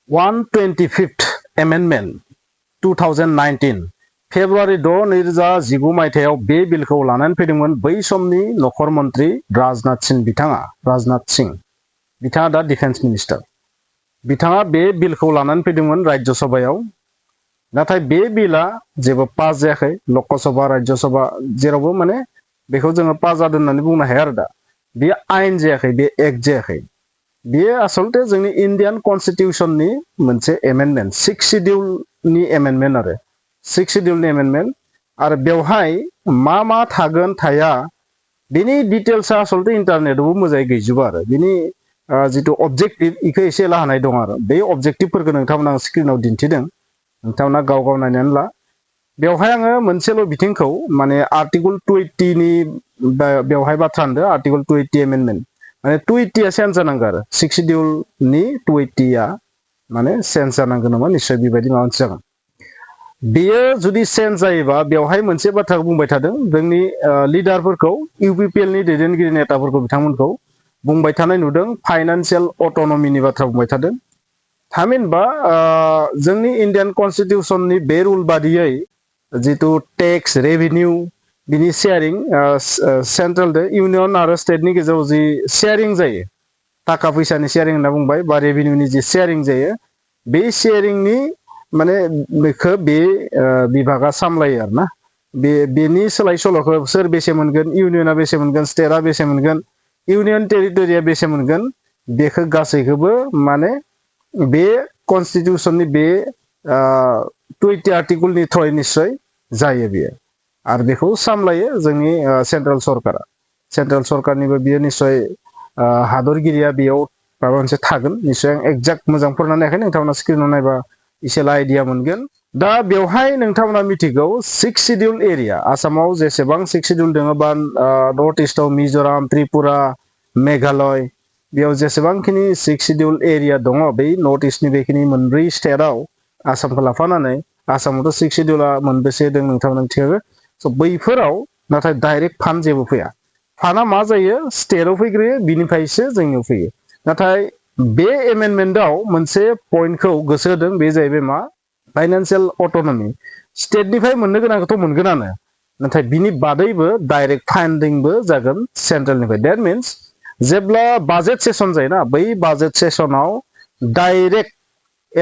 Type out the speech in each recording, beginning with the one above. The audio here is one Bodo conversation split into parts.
125th Amendment 2019 फेब्रुवारि 6 2019 मायथाइयाव बे बिलखौ लानानै फैदोंमोन बै समनि नखर मन्त्रि राजनाथ सिंह बिथाङा दा डिफेन्स मिनिस्टार बिथाङा बे बिलखौ लानानै फैदोंमोन राज्य सभायाव नाथाय बे बिला जेबो पास जायाखै लकसभा राज्य सभा जेरावबो माने बेखौ जोङो पास जादों होननानै बुंनो हाया आरो दा बे आयेन जायाखै बे एक्ट जायाखै बेयो आसलते जोंनि इन्डियान कन्स्टिटिउसननि मोनसे एमेन्डमेन्ट 6 शिड्युलनि एमेन्डमेन्ट आरो 6 शिड्युलनि एमेन्डमेन्ट आरो बेवहाय मा थागोन थाया बेनि डिटेल्सआ आसलते इन्टारनेटआवबो मोजाङै गैजोबा आरो बेनि जितु अबजेक्टिभ इखौ एसे लाहानाय दं आरो बे अबजेक्टिभफोरखौ नोंथांमोना स्क्रिनाव दिन्थिदों नोंथांमोना गाव नायनानै ला बेवहाय आङो मोनसेल' बिथिंखौ माने आर्टिकल 280 नि बेवहाय बाथ्रा होनदो आर्टिकल 280 एमेन्डमेन्ट माने 280 आ सेन्स जानांगौ आरो 6 शिड्युलनि 280 आ माने सेन्स जानांगौ नामा निश्चय बेबायदि माबा मोनसे जागोन बेयो जुदि सेन्स जायोबा बेवहाय मोनसे बाथ्रा बुंबाय थादों जोंनि लिडारफोरखौ इउपिपिएल नि दैदेनगिरि नेताफोरखौ बिथांमोनखौ बुंबाय थानाय नुदों फाइनान्सियेल अटोनमीनि बाथ्रा बुंबाय थादों थामहिनबा जोंनि इन्डियान कन्स्टिटिउसननि बे रुल बादियै जितु टेक्स रेभिनिउ बिनि शेयारिं सेन्ट्रेल इउनियन आरो स्टेटनि गेजेराव जि शेयारिं जायो थाखा फैसानि शेयारिं होनना बुंबाय बा रेभिनिउनि जि शेयारिं जायो बे शेयारिंनि माने बेखौ बे बिभागा सामलायो आरोना बेनि सोलाय सोल'खौ सोर बेसे मोनगोन इउनियना बेसे मोनगोन स्टेटआ बेसे मोनगोन इउनियन टेरिटरिया बेसे मोनगोन बेखौ गासैखौबो माने बे कन्स्टिटिउसननि बे 20 आर्टिकलनि थ्रयै निश्चय जायो बेयो आरो बेखौ सामलायो जोंनि सेन्ट्रेल सरकारनिबो बियो निश्चय हादरगिरिया बेयाव माबा मोनसे थागोन निश्चय एक्जाक्ट मोजां फरायनानै नायाखै नोंथांमोना स्क्रिनाव नायबा इसेला आइडिया मोनगोन दा बेवहाय नोंथांमोना मिथिगौ 6 शिड्युल एरिया आसामाव जेसेबां 6 शिड्युल दङ बा नर्थ इस्टआव मिजोराम त्रिपुरा मेघालय बेयाव जेसेबांखिनि 6 शिड्युल एरिया दङ बै नर्थ इस्टनि बेखिनि मोनब्रै स्टेटआव आसामखौ लाफानानै आसामावथ' 6 शिड्युला मोनबेसे दं नोंथांमोना मिथिगौ स' बैफोराव नाथाय डाइरेक्ट फान्ड जेबो फैया फान्डआ मा जायो स्टेटआव फैग्रोयो बिनिफ्रायसो जोंनियाव फैयो नाथाय बे एमेन्डमेन्टआव मोनसे पइन्टखौ गोसो होदों बे जाहैबाय मा फाइनान्सियेल अटोनमी स्टेटनिफ्राय मोननो गोनांखौथ' मोनगोनानो नाथाय बिनि बादैबो डाइरेक्ट फान्डिंबो जागोन सेन्ट्रेलनिफ्राय दैट मिन्स जेब्ला बाजेट सेसन जायोना बै बाजेट सेसनाव डाइरेक्ट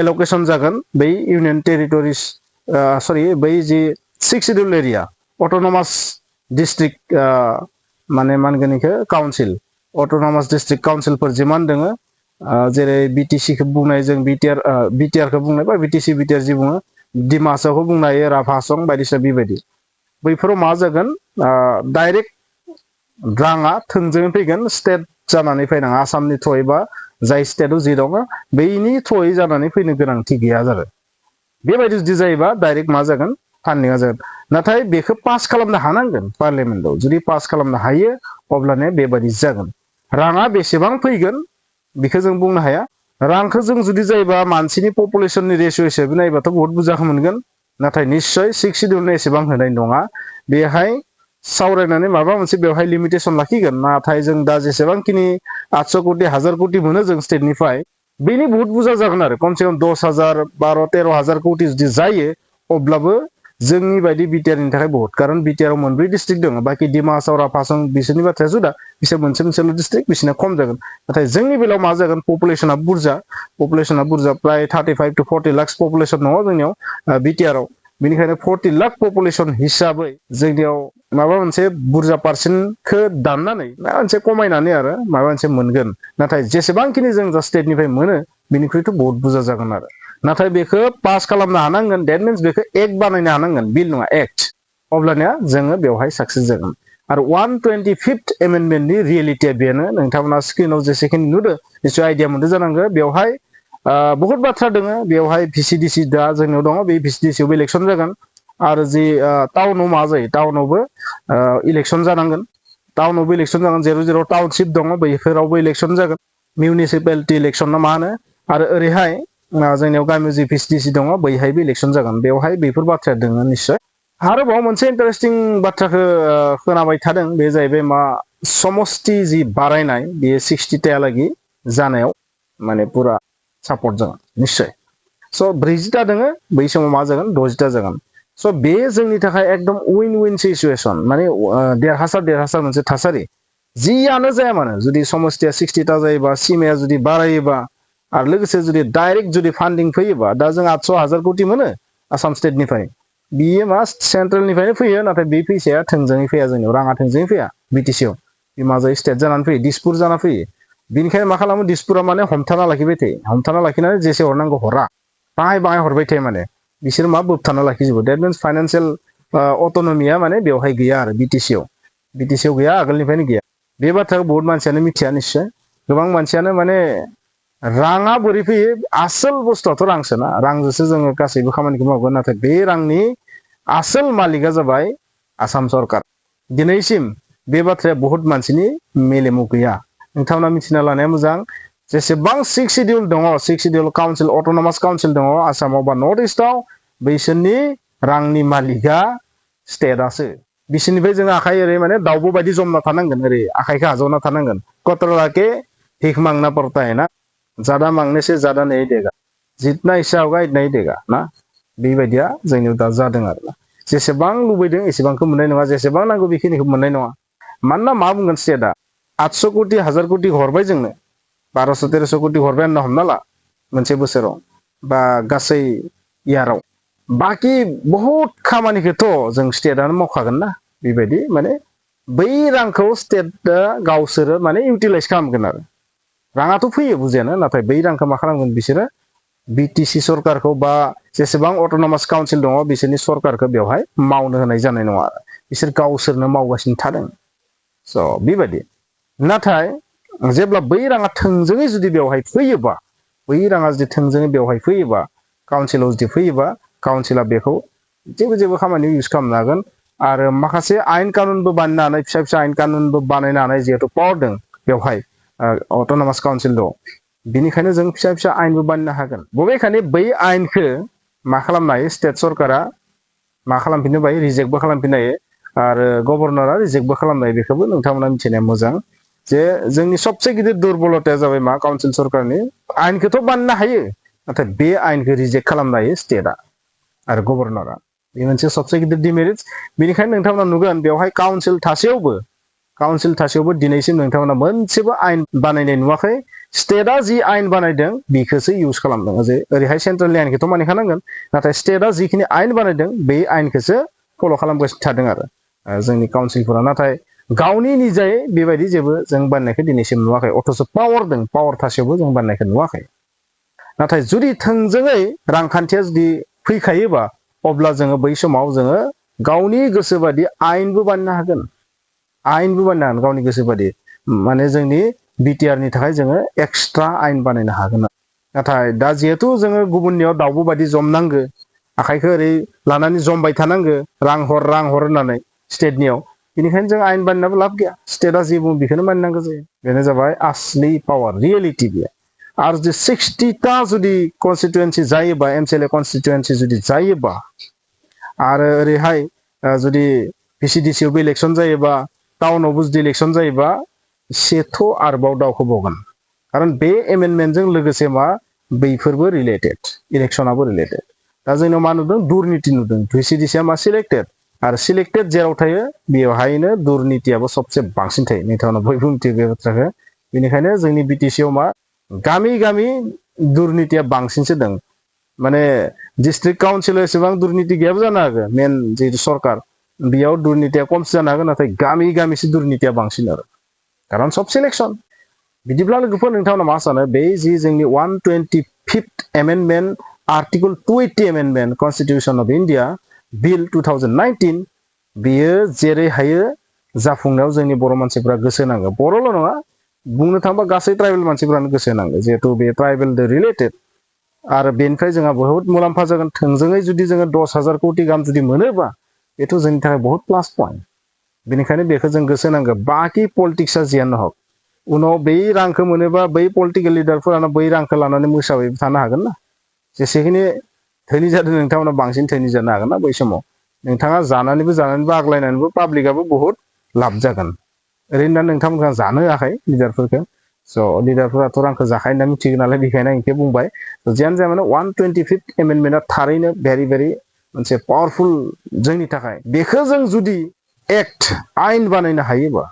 एलकेशन जागोन बै इउनियन टेरिटरिस बै जि 6 शिड्युल एरिया अटोनमास डिस्ट्रिक्ट माने मा होनगोन बेखौ काउन्सिल अटोनमास डिस्ट्रिक्ट काउन्सिलफोर जिमान दङ जेरै बिटिसिखौ बुंनाय जों बिटिआरखौ बुंनाय बा बिटिसि बिटिआर जि बुङो डिमासाखौ बुंनो हायो राभासं बायदिसिना बेबायदि बैफोराव मा जागोन डाइरेक्ट राङा थोंजोङै फैगोन स्टेट जानानै फैनाङा आसामनि थ्रयै बा जाय स्टेटआव जि दङ बैनि थ्रयै जानानै फैनो गोनांथि गैया जागोन बेबायदि जुदि जायोबा डाइरेक्ट मा जागोन फान्डिंआ जागोन नाथाय बेखौ पास खालामनो हानांगोन पार्लियामेन्टआव जुदि पास खालामनो हायो अब्लानो बेबायदि जागोन राङा बेसेबां फैगोन बेखौ जों बुंनो हाया रांखौ जों जुदि जायोबा मानसिनि पपुलेसननि रेशियो हिसाबै नायोबाथ' बहुत बुरजाखौ मोनगोन नाथाय निश्चय 6 शिड्युलनो एसेबां होनाय नङा बेहाय सावरायनानै माबा मोनसे बेवहाय लिमिटेसन लाखिगोन नाथाय जों दा जेसेबांखिनि 800 कोटि 1000 कोटि मोनो जों स्टेटनिफ्राय बेनि बहुत बुरजा जागोन आरो खमसे खम 10,000 12-13,000 कोटि जुदि जायो अब्लाबो जोंनि बायदि बिटिआरनि थाखाय बहुत कारण बिटिआराव मोनब्रै डिस्ट्रिक्ट दङ बाखि डिमासाव राभासं बिसोरनि बाथ्राया जुदा बिसोर मोनसेल' डिस्ट्रिक्ट बिसोरना खम जागोन नाथाय जोंनि बेलायाव मा जागोन पपुलेसना बुरजा प्राय 35 to 40 लाख पपुलेसन दङ जोंनियाव बिटिआराव बेनिखायनो 40 लाख पपुलेसन हिसाबै जोंनियाव माबा मोनसे बुरजा पार्सेन्टखौ दाननानै माबा मोनसे खमायनानै आरो माबा मोनसे मोनगोन नाथाय जेसेबांखिनि जों जा स्टेटनिफ्राय मोनो बेनिख्रुइथ' बहुत बुरजा जागोन आरो नाथाय बेखौ पास खालामनो हानांगोन दैट मिन्स बेखौ एक्ट बानायनो हानांगोन बिल नङा एक्ट अब्लानिया जोङो बेवहाय साक्सेस जागोन आरो 125th एमेन्डमेन्टनि रियेलिटिया बेनो नोंथांमोना स्क्रिनाव जेसेखिनि नुदो निश्चय आइडिया मोनदो जानांगौ बेवहाय बहुत बाथ्रा दङ बेवहाय भिसिडिसि दा जोंनियाव दङ बे भिसिडिसियावबो इलेक्सन जागोन आरो जि टाउनाव मा जायो टाउनावबो इलेक्सन जानांगोन टाउनावबो इलेक्सन जागोन जेराव टाउनशिप दङ बैफोरावबो इलेक्सन जागोन मिउनिसिपेलिटि इलेक्सन ना मा होनो आरो ओरैहाय जोंनियाव गामियाव जि भिसिडिसि दङ बैहायबो इलेक्सन जागोन बेवहाय बेफोर बाथ्राया दङ निश्चय आरोबाव मोनसे इन्टारेस्टिं बाथ्राखौ खोनाबाय थादों बे जाहैबाय मा समष्टि जि बारायनाय बेयो 60 तायालागि जानायाव माने पुरा सापर्ट जागोन निश्चय स' 40टा दोङो बै समाव मा जागोन 60टा जागोन स' बे जोंनि थाखाय एकदम विन विन सिचुएसन माने देरहासार मोनसे थासारि जियानो जाया मानो जुदि समस्थिया 60टा जायोबा सिमाया जुदि बारायोबा आरो लोगोसे जुदि डाइरेक्ट जुदि फान्डिं फैयोबा दा जों 800,000 कोटि मोनो आसाम स्टेटनिफ्राय बियो मा सेन्ट्रेलनिफ्रायनो फैयो नाथाय बे फैसाया थोंजोङै फैया जोंनियाव राङा थोंजोङै फैया बिटिसियाव बे मा जायो स्टेट जानानै फैयो दिसपुर जाना फैयो बिनिखायनो मा खालामो दिसपुरा माने हमथाना लाखिबाय थायो हमथाना लाखिनानै जेसे हरनांगौ हरा बाङाय हरबाय थायो माने बिसोर मा बोबथाना लाखिजोबो देट मिन्स फाइनान्सियेल अट'नमिया माने बेवहाय गैया आरो बिटिसियाव गैया आगोलनिफ्रायनो गैया बे बाथ्राखौ बहुत मानसियानो मिथिया निश्चय गोबां मानसियानो माने राङा बोरै फैयो आसोल बुस्थुआथ' रांसोना रांजोंसो जोङो गासैबो खामानिखौ मावगोन नाथाय बे रांनि आसोल मालिकआ जाबाय आसाम सरकार दिनैसिम बे बाथ्राया बहुत मानसिनि मेलेमाव गैया नोंथांमोना मिथिना लानाया मोजां जेसेबां 6 शिडिउल दङ 6 शिडिउल काउन्सिल अट'नमास काउन्सिल दङ आसामाव बा नर्थ इस्टआव बैसोरनि रांनि मालिकआ स्टेटआसो बिसोरनिफ्राय जों आखाइ ओरै माने दाउब' बायदि जमना थानांगोन ओरै आखाइखौ आजावना थानांगोन कतराके भिख मांगना पड़ता है ना ज्यादा मांगने से ज्यादा नहीं देगा जितना इच्छा होगा इतना ही देगा ना बेबायदिया जोंनियाव दा जादों आरोना जेसेबां लुबैदों एसेबांखौ मोननाय नङा जेसेबां नांगौ बेखिनिखौ मोननाय नङा मानोना मा बुंगोन स्टेटआ 800 कोटि 1000 कोटि हरबाय जोंनो 1200-1300 कोटि हरबाय होनना हमना ला मोनसे बोसोराव बा गासै इयाराव बाखि बहुत खामानिखौथ' जों स्टेटआनो मावखागोन ना बेबायदि माने बै रांखौ स्टेटआ गावसोरो माने इउटिलाइज खालामगोन आरो राङाथ' फैयो बुजियानो नाथाय बै रांखौ मा खालामगोन बिसोरो बिटिसि सरकारखौ बा जेसेबां अट'नमास काउन्सिल दङ बिसोरनि सरकारखौ बेवहाय मावनो होनाय जानाय नङा आरो बिसोर गावसोरनो मावगासिनो थादों स' बेबायदि नाथाय जेब्ला बै राङा थोंजोङै जुदि बेवहाय फैयोबा बै राङा जुदि थोंजोङै बेवहाय फैयोबा काउन्सिलाव जुदि फैयोबा काउन्सिला बेखौ जेबो खामानियाव इउज खालामनो हागोन आरो माखासे आयेन कानुनबो बानायनानै फिसा आयेन कानुनबो बानायनानै जिहेतु पावार दं बेवहाय अट'नमास काउन्सिल दं बिनिखायनो जों फिसा आयेनबो बानायनो हागोन बबेखानि बै आयेनखौ मा खालामनो हायो स्टेट सरकारा मा खालामफिननो हायो रिजेक्टबो खालामफिननो हायो आरो गभर्नरा रिजेक्टबो खालामनो हायो बेखौबो नोंथांमोना मिथिनाया मोजां जे जोंनि सबसे गिदिर दुरबलताया जाबाय मा काउन्सिल सरकारनि आयेनखौथ' बानायनो हायो नाथाय बे आयेनखौ रिजेक्ट खालामनो हायो स्टेटआ आरो गभर्नरा बे मोनसे सबसे गिदिर डिमेरिट बेनिखायनो नोंथांमोना नुगोन बेवहाय काउन्सिल थासेयावबो दिनैसिम नोंथांमोना मोनसेबो आयेन बानायनाय नुवाखै स्टेटआ जि आयेन बानायदों बेखौसो इउज खालामदों जे ओरैहाय सेन्ट्रेलनि आयेनखौथ' मानिखानांगोन नाथाय स्टेटआ जिखिनि आयेन बानायदों बे आयेनखौसो फल' खालामगासिनो थादों आरो जोंनि काउन्सिलफोरा नाथाय गावनि निजायै बेबायदि जेबो जों बानायनायखौ दिनैसिम नुवाखै अथ'स' पावार थासेयावबो जों बानायनायखौ नुवाखै नाथाय जुदि थोंजोङै रांखान्थिया जुदि फैखायोबा अब्ला जोङो बै समाव जोङो गावनि गोसो बादि आयेनबो बानायनो हागोन गावनि गोसो बादि माने जोंनि बिटिआरनि थाखाय जोङो एक्सट्रा आयेन बानायनो हागोन नाथाय दा जिहेथु जोङो गुबुननियाव दाउब' बायदि जमनांगो आखाइखौ ओरै लानानै जमबाय थानांगो रां हर होननानै स्टेटनियाव बेनिखायनो जों आयेन बानायनाबो लाब गैया स्टेटआ जि बुङो बेखौनो मानिनांगौ जायो बेनो जाबाय आसलि पावार रियेलिटि गैया आरो जुदि 60टा जुदि कनस्टिटुवेन्सि जायोबा एमसिएलए कनस्टिटुवेन्सि जुदि जायोबा आरो ओरैहाय जुदि भिसिडिसियावबो इलेक्सन जायोबा टाउनावबो जुदि इलेक्सन जायोबा सेथ' आरोबाव दावखोबावगोन खारन बे एमेन्डमेन्टजों लोगोसे मा बैफोरबो रिलेटेड इलेक्सनाबो रिलेटेड दा जोंनाव मा नुदों दुर्निति नुदों भिसिडिसिया मा सिलेक्टेड आरो सिलेक्टेड जेराव थायो बेवहायनो दुर्नितियाबो सबसे बांसिन थायो नोंथांमोना बयबो मिथियो बे बाथ्राखौ बेनिखायनो जोंनि बिटिसियाव मा गामि दुर्नितिया बांसिनसो दं माने डिस्ट्रिक्ट काउन्सिलाव एसेबां दुर्निति गैयाबो जानो हागौ मेन जिहेतु सरकार बेयाव दुर्नितिया खमसो जानो हागौ नाथाय गामिसो दुर्नितिया बांसिन आरो खारन सब सिलेक्सन बिदिब्ला लोगोफोर नोंथांमोना मा सानो बे जि जोंनि 125th amendment article 280 amendment constitution of India bill 2019 बेयो जेरै हायो जाफुंनायाव जोंनि बर' मानसिफ्रा गोसो होनांगौ बर'ल' नङा बुंनो थाङोबा गासै ट्राइबेल मानसिफ्रानो गोसो होनांगौ जिहेतु बे ट्राइबेलजों रिलेटेड आरो बेनिफ्राय जोंहा बहुत मुलाम्फा जागोन थोंजोङै जुदि जोङो 10,000 कोटि गाहाम जुदि मोनोबा बेथ' जोंनि थाखाय बहुत प्लास पइन्ट बेनिखायनो बेखौ जों गोसो होनांगौ बाखि पलिटिक्सआ जियानो हक उनाव बै रांखौ मोनोबा बै पलिटिकेल लिडारफोरानो बै रांखौ लानानै मोसाबाय थानो हागोन ना जेसेखिनि धोनि जादों नोंथांमोना बांसिन धोनि जानो हागोन ना बै समाव नोंथाङा जानानैबो आग्लायनानैबो पाब्लिकआबो बहुत लाब जागोन ओरैनो नोंथांमोनहा जानो होआखै लिडारफोरखौ स' लिडारफोराथ' रांखौ जाखायो होनना मिथिगौ नालाय बेखायनो आं इखौ बुंबाय जियानो जाया मानो 125th एमेन्डमेन्टआ थारैनो भेरि भेरि मोनसे पावारफुल जोंनि थाखाय। बेखौ जों जुदि एक्ट आयेन बानायनो हायोबा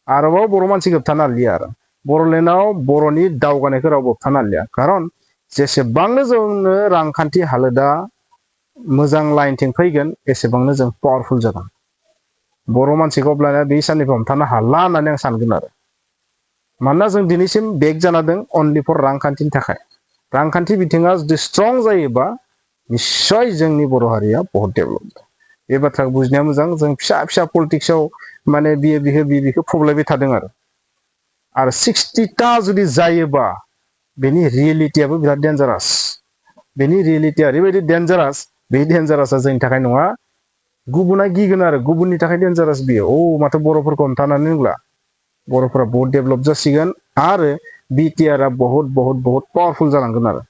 आरोबाव बर' मानसिखौ होबथानो हालिया आरो बर'लेण्डआव बर'नि दावगानायखौ रावबो होबथानो हालिया। खारन जेसेबांनो जोंनो रांखान्थि हालोदा मोजां लाइनथिं फैगोन एसेबांनो जों पावारफुल जागोन। बर' मानसिखौ अब्लाना बे साननिफ्राय हमथानो हाला होननानै आं सानगोन आरो मानोना जों दिनैसिम बेक जाना दं अनलि फर रांखान्थिनि थाखाय। रांखान्थि बिथिङा जुदि स्ट्रं जायोबा निस्सय जोंनि बर' हारिया बहुत डेभेलप जागोन। बे बाथ्राखौ बुजिनाया मोजां। जों फिसा फिसा पलिटिक्सआव माने बिखौ फुबलायबाय थादों आरो 60टा जुदि जायोबा बेनि रियेलिटियाबो बिराद डेन्जारास। बेनि रियेलिटिया ओरैबायदि डेन्जारास, बे डेन्जारासआ जोंनि थाखाय नङा, गुबुना गिगोन आरो गुबुननि थाखाय डेन्जारास बियो। माथो बर'फोरखौ हमथानानै रोंला, बर'फोरा बहुत डेभेलप जासिगोन आरो बिटिआरआ बहुत बहुत बहुत पावारफुल जालांगोन आरो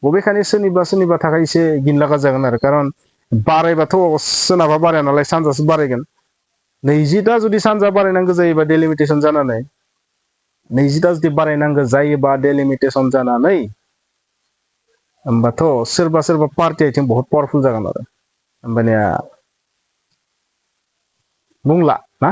बबेखानि सोरनिबा थाखाय एसे गिनलागा जागोन आरो खारन बारायबाथ' सोनाबा बाराया नालाय सानजासो बारायगोन। 20टा जुदि सानजा बारायनांगौ जायोबा डेलिमिटेसन जानानै 20टा जुदि बारायनांगौ जायोबा डेलिमिटेसन जानानै होमबाथ' सोरबा पार्टि आइथिं बहुत पावारफुल जागोन आरो होमबानिया बुंला ना